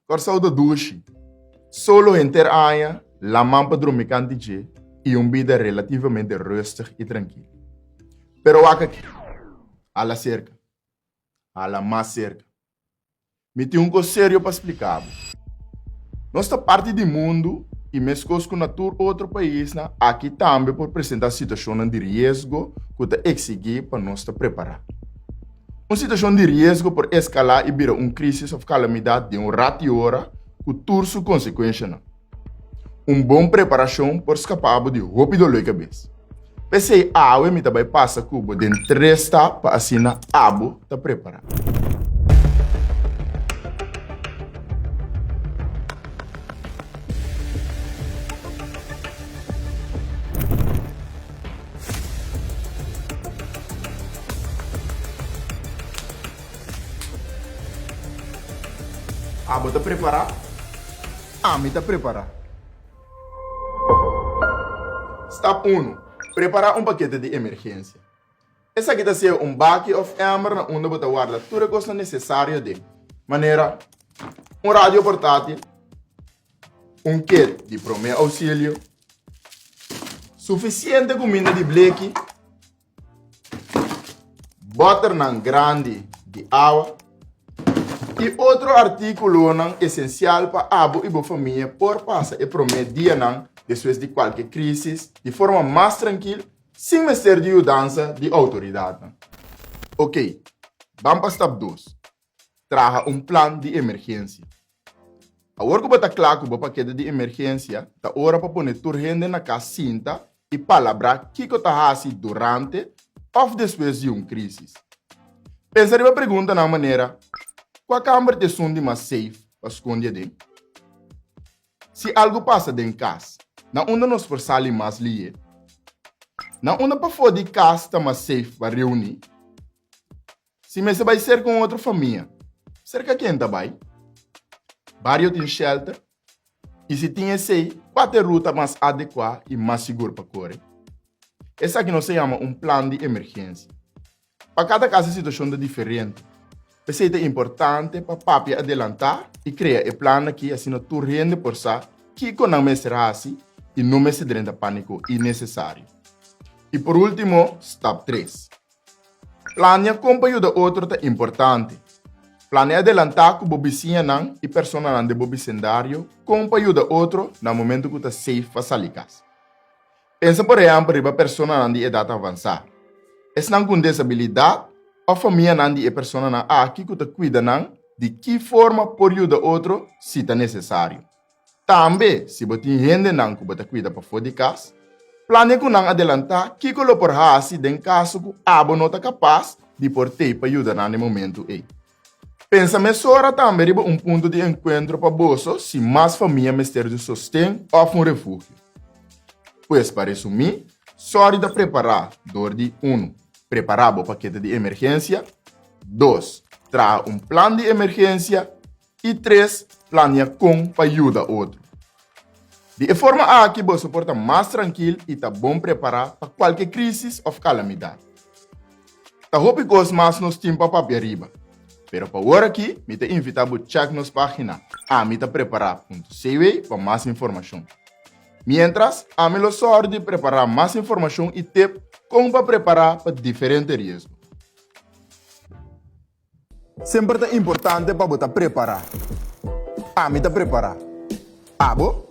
Kòrsou ta dushi. Solo henter aña, laman pa drumi kanti dje i un bida relativamente rustig i trankil. Pero wak aki. Hala serka. Hala mas serka. Mi tin un kos serio pa splika bo. Nos ta parti di mundu i meskos ku na tur otro paisnan, aki tambe por presentá situashonnan di riesgo ku ta eksigí pa nos ta prepará. Un situashon di riesgo por eskalá i bira un krísis òf kalamidat den un rat di ora ku tur su konsekuenshanan. Un bon preparashon por skapa bo di hopi doló di kabes. P'esei awe mi ta bai pasa ku bo den tres stap pa asina abo ta prepará. Abo ta prepará? Ami ta prepará. Stap unu, Prepará un pakete di emergensia. Esaki ta sea un baki òf èmer na unda bo ta warda tur e kosnan nesesario den, manera un radio portátil, un kit di promé ousilio, sufisiente kuminda di bleki, bòternan grandi di awa i otro artíkulonan esensial pa abo i bo famia por pasa e promé dianan despues di kualke krísis di forma mas trankil sin mester di yudansa di outoridatnan. Oké, ban pa stap dos, traha un plan di emergensia. Awor ku bo ta kla ku bo pakete di emergensia, ta ora pa pone tur hende na kas sinta i palabrá kiko ta hasi durante òf despues di un krísis. Pensa riba preguntanan manera, Kua kamber ta esun di mas safe pa skonde aden? Si algu pasa den kas, na unda nos por sali mas lihé? Na unda pafó di kas ta mas safe pa reuní? Si mester bai serka un otro famia, serka ken ta bai? Bario tin shelter? I si tin esei, kua ta e ruta mas adekuá i mas sigur pa kore? Esaki nos ta yama un plan di emergensia. Pa kada kas e situashon ta diferente. P'esei ta importante pa papia adelantá i krea e plan aki asina tur hende por sa kiko nan mester hasi i no mester drenta pániko innesesario. I por último, stap tres. Plania kon pa yuda otro ta importante. Plania adelantá ku bo bisiñanan i personanan den bo bisindario kon pa yuda otro na momentu ku ta safe pa sali kas. Pensa por ehèmpel riba personanan di edat avansá, esnan ku un desabilidat òf famianan di e personanan aki ku ta kuida nan di ki forma por yuda otro si ta nesesario. Tambe, si bo tin hendenan ku bo ta kuida pafó di kas, plania ku nan adelantá kiko lo por hasi den kaso ku abo no ta kapas di por tei pa yuda nan den momentu ei. Pensa mesora tambe riba un punto di enkuentro pa boso si mas famia mester di sosten òf un refugio. Pues pa resumí, sòri ta prepará dor di, unu, prepará bo pakete di emergensia, dos, traha un plan di emergensia, I tres, plania kon pa yuda otro. Di e forma aki boso por ta mas trankil i ta bon prepará pa kualke krísis òf kalamidat. Ta hopi kos mas nos tin pa papia riba, pero pa wor aki mi ta invitá bo chèk nos página amitaprepará.cw pa mas informashon. Miéntras, ami lo sòru di prepará mas informashon i tep kon pa prepará pa diferente riesgo. Semper ta importante pa bo ta prepará. Ami ta prepará. Abo?